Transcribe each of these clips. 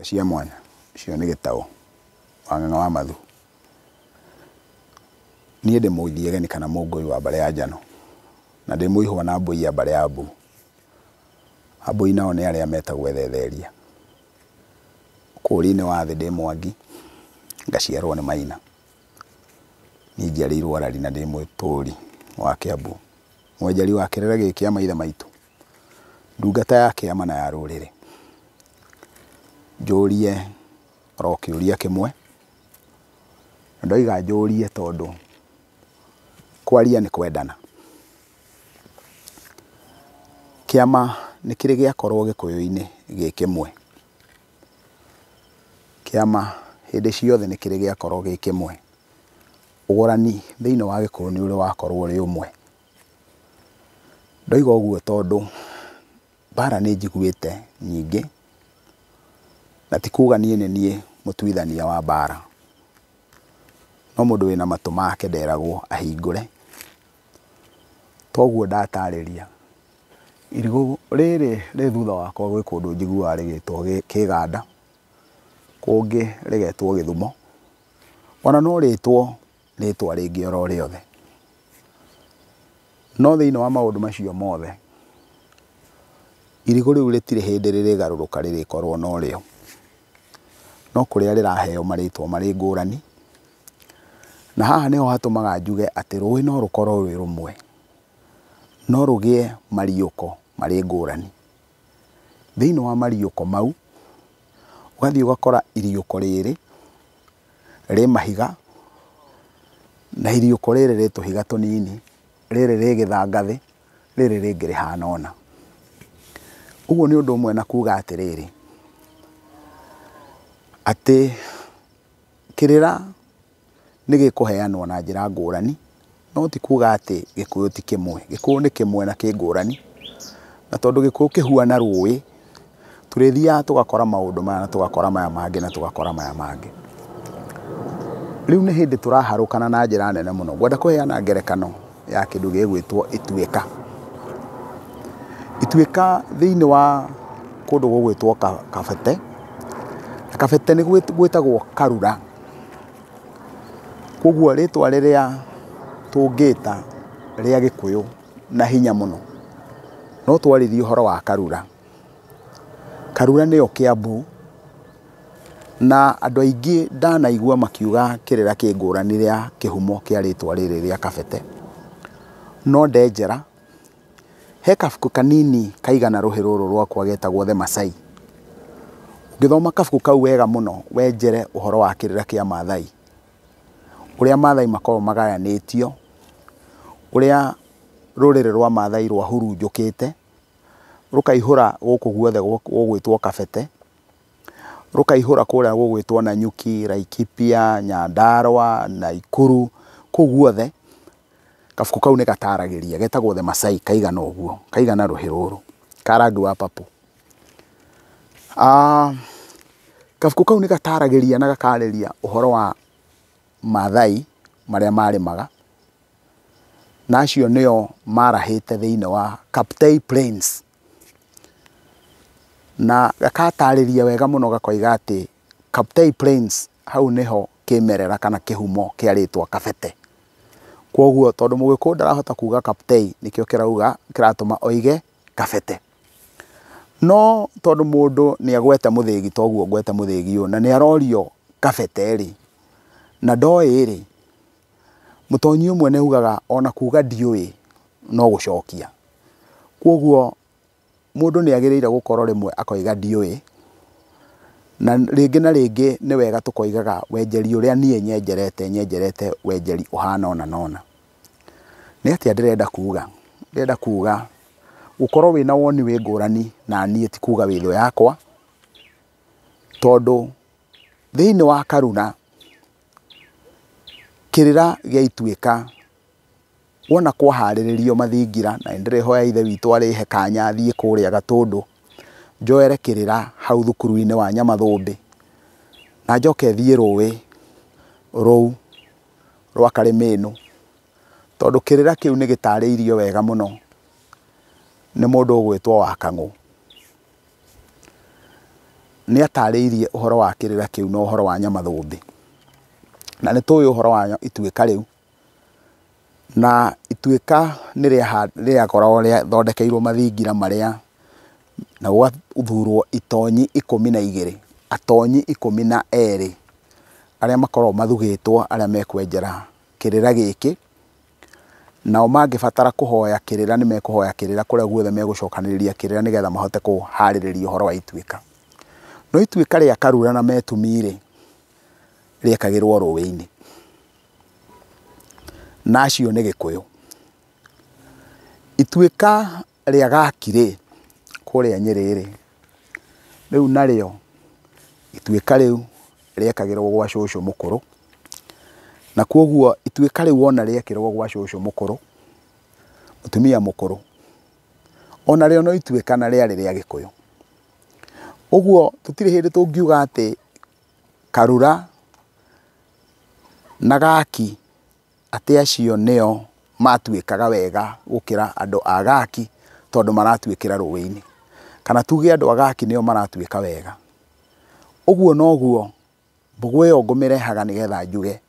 Cia mwanya ũcio nĩ Gĩtaũ wa Ng'ang'a wa Mathu. Niĩ ndĩ mũthiageni kana mũngũi wa mbarĩ ya Njano na ndĩ mũihwa na mbũi ya mbarĩ ya Mbu. Ambũi nao nĩ arĩa metagwo ethetheria. Ũkũũri-inĩ wa thĩ ndĩ Mwangi, ngaciarwo nĩ Maina. Niĩ njiarĩirwo Arari na ndĩ mũtũũri wa Kĩambu. Mwenjeri wa kĩrĩra gĩkĩ kĩa maithe maitũ, ndungata ya kĩama na ya rũrĩrĩ. Njũrie oro kĩũria kĩmwe, na ndoiga njũrie tondũ kwaria nĩ kwendana. Kĩama nĩ kĩrĩ gĩakorwo gĩkũyũ-inĩ gĩ kĩmwe. Kĩama hĩndĩ ciothe nĩ kĩrĩ gĩakorwo gĩ kĩmwe. Ũgũrani thĩinĩ wa gĩkũyũ nĩ ũrĩ wakorwo ũrĩ ũmwe. Ndoiga ũguo tondũ mbara nĩ njiguĩte nyingĩ, na ti kuga niĩ nĩ niĩ mũtuithania wa mbara. No mũndũ wĩna matũ make nderagwo ahingũre. Toguo ndatarĩria, irigũ rĩrĩ rĩ thutha wakwa gwĩ kũndũ njiguaga rĩgĩtwo kĩganda, kũngĩ rĩgetwo gĩthumo, ona no rĩtwo rĩtwa rĩngĩ oro rĩothe. No thĩinĩ wa maũndũ macio mothe, irigũ rĩu rĩtirĩ hĩndĩ rĩrĩgarũrũka rĩrĩkorwo no rĩo. No kũrĩa rĩraheo marĩtwa marĩ ngũrani, na haha nĩho hatũmaga njuge atĩ rũĩ no rũkorwo rwĩ rũmwe, no rũgĩe mariũko marĩ ngũrani. Thĩinĩ wa mariũko mau, ũgathiĩ ũgakora iriũko rĩrĩ rĩ mahiga, na iriũko rĩrĩ rĩ tũhiga tũnini, rĩrĩ rĩ gĩthangathĩ, rĩrĩ rĩngĩ rĩhana ũna. Ũguo nĩ ũndũ ũmwe na kuga atĩrĩrĩ, atĩ kĩrĩra nĩ gĩkũheanwo na njĩra ngũrani, no ti kuga atĩ gĩkũyũ ti kĩmwe. Gĩkũyũ nĩ kĩmwe na kĩ ngũrani, na tondũ gĩkũyũ kĩhuana rũĩ, tũrĩthiaga tũgakora maũndũ maya na tũgakora maya mangĩ na tũgakora maya mangĩ. Rĩu nĩ hĩndĩ tũraharũkana na njĩra nene mũno. Ngwenda kũheana ngerekano ya kĩndũ gĩgwĩtwo ituĩka. Ituĩka thĩinĩ wa kũndũ gũgwĩtwo Kabete, na Kabete nĩ gwĩtagwo Karura. Koguo rĩtwa rĩrĩa tũngĩta rĩa Gĩkũyũ na hinya mũno, no twarĩrie ũhoro wa Karura. Karura nĩyo Kĩambu, na andũ aingĩ ndanaigua makiuga kĩrĩra kĩ ngũrani rĩa kĩhumo kĩa rĩtwa rĩrĩ rĩa Kabete. No ndenjera, he kabuku kanini kaigana rũhĩ rũrũ rwakwa getagwo The Masai. Ũngĩthoma kabuku kau wega mũno wenjere ũhoro wa kĩrĩra kĩa Maathai, ũrĩa Maathai makoragwo magayanĩtio, ũrĩa rũrĩrĩ rwa Maathai rwahurunjũkĩte, rũkaihũra gũkũ guothe gũgwĩtwo Kabete, rũkaihũra kũrĩa gũgwĩtwo Nanyuki, Laikipia, Nyandarua, Naikuru, kũu guothe. Kabuku kau nĩ gataragĩria, getagwo The Masai, kaigana ũguo, kaigana rũhĩ rũrũ, ka rangi wa purple. Kabuku kau nĩ gataragĩria na gakarĩria ũhoro wa Maathai marĩa marĩmaga, na acio nĩo marahĩte thĩinĩ wa Kaptei Plains. Na gakatarĩria wega mũno gakoiga atĩ Kaptei Plains hau nĩho kĩmerera kana kĩhumo kĩa rĩtwa Kabete. Koguo tondũ mũgĩkũyũ ndarahota kuga Kaptei, nĩkĩo kĩrauga kĩratũma oige Kabete. No tondũ mũndũ nĩ agwete mũthĩgi toguo ngwete mũthĩgi ũyũ, na nĩ arorio Kabete rĩ, na ndoĩ rĩ, mũtonyi ũmwe nĩ augaga ona kuga ndiũĩ no gũcokia. Koguo mũndũ nĩ agĩrĩire gũkorwo rĩmwe akoiga ndiũĩ, na rĩngĩ na rĩngĩ nĩ wega tũkoigaga wenjeri ũrĩa niĩ nyenjerete, nyenjerete wenjeri ũhana ũna na ũna. Nĩ atĩa ndĩrenda kuga? Ndĩrenda kuga gũkorwo wĩna woni wĩ ngũrani na niĩ ti kuga wĩ thũ yakwa, tondũ thĩinĩ wa Karura kĩrĩra gĩa ituĩka wona kwaharĩrĩrio mathingira, na nĩndĩrĩhoya ithe witũ arĩhe kanya thiĩ kũrĩa Gatũndũ, njoere kĩrĩra hau thukuru-inĩ wa Nyamathũmbĩ, na njoke thiĩ rũĩ rũu rwa Karĩmĩnũ, tondũ kĩrĩra kĩu nĩ gĩtarĩirio wega mũno nĩ mũndũ ũgwĩtwo Wakang'ũ. Nĩ atarĩirie ũhoro wa kĩrĩra kĩu na ũhoro wa Nyamathũmbĩ. Na nĩ tũĩ ũhoro wa ituĩka rĩu. Na ituĩka nĩ rĩakoragwo rĩathondekeirwo mathingira marĩa na gũgathurwo itonyi 12, atonyi 12 arĩa makoragwo mathugĩtwo arĩa mekwenjera kĩrĩra gĩkĩ. Nao mangĩbatara kũhoya kĩrĩra nĩ mekũhoya kĩrĩra kũrĩa guothe megũcokanĩrĩria kĩrĩra nĩgetha mahote kũharĩrĩria ũhoro wa ituĩka. No ituĩka rĩa Karura na Metumi-rĩ, rĩekagĩrwo rũĩ-inĩ. Na acio nĩ Gĩkũyũ. Ituĩka rĩa Gaki-rĩ, kũrĩa Nyĩrĩ-rĩ, rĩu narĩo ituĩka rĩu rĩekagĩrwo gwa cũcũ mũkũrũ. Na koguo ituĩka rĩu wona rĩekĩrwo gwa cũcũ mũkũrũ, mũtumia mũkũrũ, ona rĩo no ituĩka na rĩarĩ rĩa Gĩkũyũ. Ũguo tũtirĩ hĩndĩ tũngiuga atĩ Karura na Gaki atĩ acio nĩo matuĩkaga wega gũkĩra andũ a Gaki tondũ maratuĩkĩra rũĩ-inĩ. Kana tuge andũ a Gaki nĩo maratuĩka wega. Ũguo noguo mbũgũ ĩyo ngũmĩrehaga nĩgetha njuge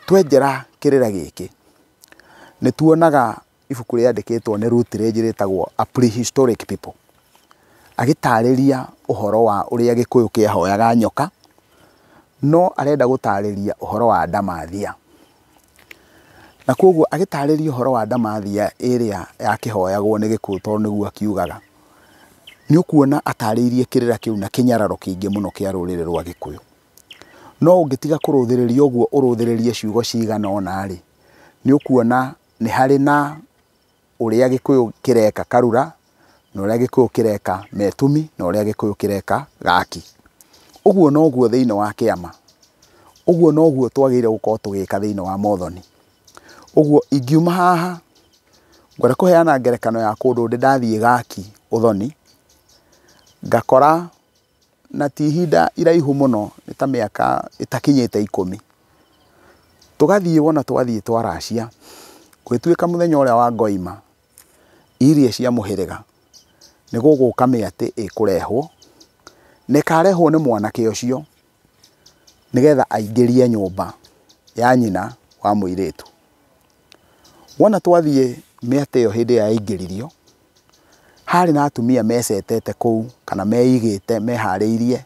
twenjera kĩrĩra gĩkĩ nĩ tuonaga ibuku rĩandĩkĩtwo nĩ Routledge rĩtagwo A Prehistoric People, agĩtarĩria ũhoro wa ũrĩa Gĩkũyũ kĩahoyaga nyoka, no arenda gũtarĩria ũhoro wa ndamathia. Na koguo agĩtarĩria ũhoro wa ndamathia ĩrĩa yakĩhoyagwo nĩ Gĩkũyũ tondũ nĩguo akiugaga, nĩ ũkuona atarĩirie kĩrĩra kĩu na kĩnyararo kĩingĩ mũno kĩa rũrĩrĩ rwa Gĩkũyũ. No ũngĩtiga kũrũthĩrĩria ũguo ũrũthĩrĩrie ciugo cigana ũna rĩ, nĩ ũkuona nĩ harĩ na ũrĩa Gĩkũyũ kĩreka Karura, na ũrĩa Gĩkũyũ kĩreka Metumi, na ũrĩa Gĩkũyũ kĩreka Gaki. Ũguo noguo thĩinĩ wa kĩama. Ũguo noguo twagĩrĩire gũkorwo tũgĩka thĩinĩ wa mothoni. Ũguo ingiuma haha ngwenda kũheana ngerekano ya kũndũ ndĩ ndathiĩ Gaki ũthoni, ngakora na ti ihinda iraihu mũno, nĩ ta mĩaka ĩtakinyĩte 10. Tũgathiĩ wona twathiĩ twaracia, gũgĩtuĩka mũthenya ũrĩa wa ngoima, iria cia mũhĩrĩga, nĩ gũgũka mĩatĩ ĩkũrehwo, na ĩkarehwo nĩ mwanake ũcio, nĩgetha aingĩrie nyũmba ya nyina wa mũirĩtu. Wona twathiĩ mĩatĩ ĩyo hĩndĩ ĩrĩa yaingĩririo, harĩ na atumia mecetete kũu kana meigĩte meharĩirie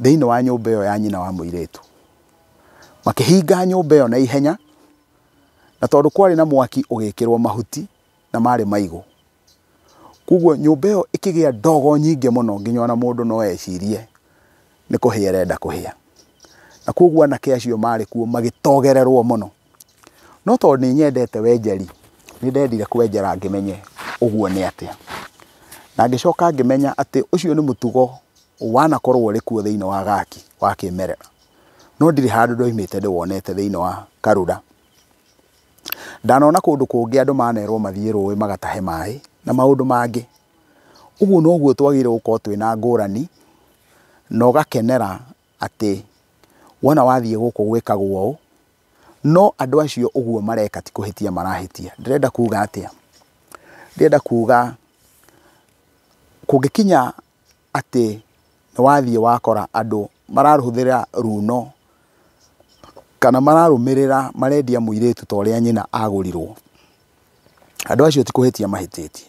thĩinĩ wa nyũmba ĩyo ya nyina wa mũirĩtu. Makĩhinga nyũmba ĩyo na ihenya, na tondũ kwarĩ na mwaki ũgĩkĩrwo mahuti na marĩ maigũ. Koguo nyũmba ĩyo ĩkĩgĩa ndogo nyingĩ mũno nginya ona mũndũ no ecirie nĩ kũhĩa ĩrenda kũhĩa. Na koguo anake acio marĩ kuo magĩtogererwo mũno. No tondũ nĩ nyendete wenjeri, nĩ ndendire kwenjera ngĩmenye ũguo nĩ atĩa. Na ngĩcoka ngĩmenya atĩ ũcio nĩ mũtugo wanakorwo ũrĩ kuo thĩinĩ wa Gaki wa kĩmerera. No ndirĩ handũ ndoimĩte ndĩwonete thĩinĩ wa Karura. Ndanona kũndũ kũngĩ andũ manerwo mathiĩ rũĩ magatahe maĩ na maũndũ mangĩ. Ũguo noguo twagĩrĩire gũkorwo twĩna ngũrani na ũgakenera atĩ wona wathiĩ gũkũ gwĩkagwo ũũ, no andũ acio ũguo mareka ti kũhĩtia marahĩtia. Ndĩrenda kuga atĩa? Ndĩrenda kuga kũngĩkinya atĩ nĩ wathiĩ wakora andũ marahũthĩra runo kana mararũmĩrĩra marendia mũirĩtu ta ũrĩa nyina agũrirwo, andũ acio ti kũhĩtia mahĩtĩtie.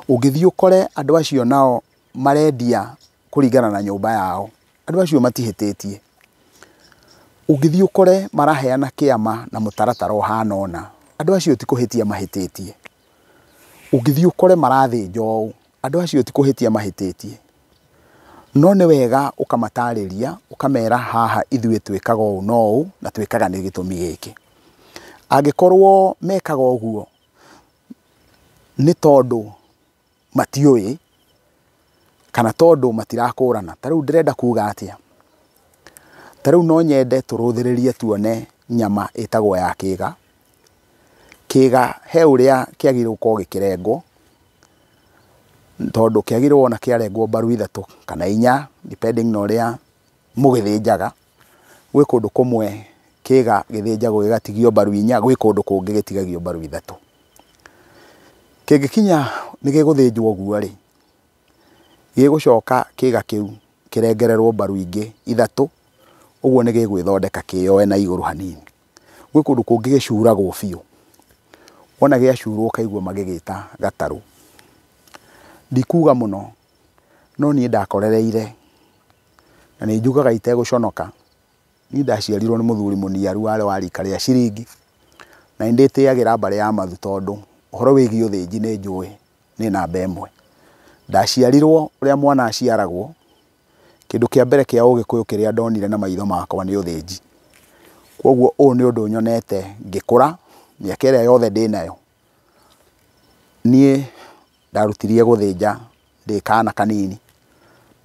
Ũngĩthiĩ ũkore andũ acio nao marendia kũringana na nyũmba yao, andũ acio matihĩtĩtie. Ũngĩthiĩ ũkore maraheana kĩama na mũtaratara ũhana ũna, andũ acio ti kũhĩtia mahĩtĩtie. Ũngĩthiĩ ũkore marathĩnja ũũ, andũ acio ti kũhĩtia mahĩtĩtie. No nĩ wega ũkamatarĩria, ũkamera haha ithuĩ twĩkaga ũũ na ũũ, na twĩkaga nĩ gĩtũmi gĩkĩ. Angĩkorwo mekaga ũguo nĩ tondũ matiũĩ kana tondũ matirakũrana. Ta rĩu ndĩrenda kuga atĩa? Ta rĩu no nyende tũrũthĩrĩrie tuone nyama ĩtagwo ya kĩga. Kĩga he ũrĩa kĩagĩrĩirwo gũkorwo gĩkĩrengwo, tondũ kĩagĩrĩirwo wona kĩarengwo mbaru 3 kana 4 depending na ũrĩa mũgĩthĩnjaga. Gwĩ kũndũ kũmwe kĩga gĩthĩnjagwo gĩgatigio mbaru 4, gwĩ kũndũ kũngĩ gĩtigagio mbaru 3. Kĩngĩkinya nĩ gĩgũthĩnjwo ũguo rĩ, Gĩgũcoka kĩga kĩu kĩrengererwo mbaru ingĩ ithatũ, ũguo nĩ gĩgwĩthondeka kĩyoe na igũrũ hanini. Gwĩ kũndũ kũngĩ gĩcuragwo biũ, wona gĩacurwo ũkaigua magĩgĩta gatarũ. Ndikuga mũno, no niĩ ndakorereire na nĩ njugaga itegũconoka, niĩ ndaciarirwo nĩ mũthuri mũniaru warĩ wa rika rĩa ciringi, na nĩ ndĩtĩagĩra mbarĩ ya Mathu tondũ ũhoro wĩgiĩ ũthĩnji nĩ njũĩ nĩ namba ĩmwe. Ndaciarirwo ũrĩa mwana aciaragwo, kĩndũ kĩa mbere kĩa ũgĩkũyũ kĩrĩa ndonire na maitho makwa nĩ ũthĩnji. Koguo ũyũ nĩ ũndũ nyonete ngĩkũra mĩaka ĩrĩa yothe ndĩnayo. Niĩ ndarutirie gũthĩnja ndĩ kana kanini,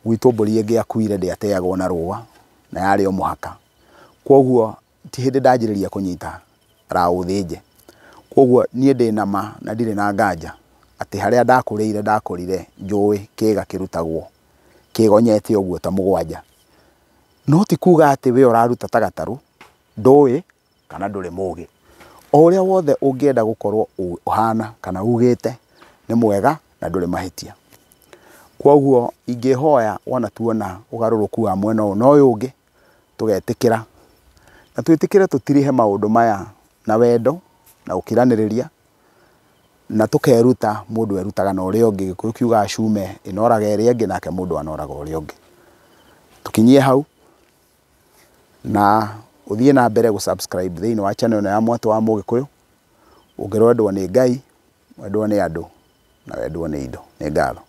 gwitũ mbũri ĩngĩakuire ndĩateagwo na rũa na yarĩ o mũhaka. Koguo ti hĩndĩ ndanjĩrĩria kũnyita raũ thĩnje. Koguo niĩ ndĩna ma na ndirĩ na nganja atĩ harĩa ndakũrĩire ndakũrire njũĩ kĩga kĩrutagwo kĩgonyete ũguo ta mũgwanja. No ti kuga atĩ we ũraruta ta gatarũ, ndũĩ kana ndũrĩ mũgĩ. O ũrĩa wothe ũngĩenda gũkorwo ũhana kana ugĩte nĩ mwega na ndũrĩ mahĩtia. Koguo ingĩhoya wona tuona ũgarũrũku wa mwena ũyũ na ũyũ ũngĩ, tũgetĩkĩra na twĩtĩkĩre tũtirihe maũndũ maya na wendo na gũkiranĩrĩria na tũkeruta, mũndũ erutaga na ũrĩa ũngĩ. Gĩkũyũ kiugaga cume ĩnoraga ĩrĩa ĩngĩ nake mũndũ anoraga ũrĩa ũngĩ. Tũkinyie hau na ũthiĩ na mbere gũ subscribe thĩinĩ wa channel ĩno ya Mwatũ wa Mũgĩkũyũ. Ũngĩrwendwo nĩ Ngai, wendwo nĩ andũ na wendwo nĩ indo. Nĩ ngatho.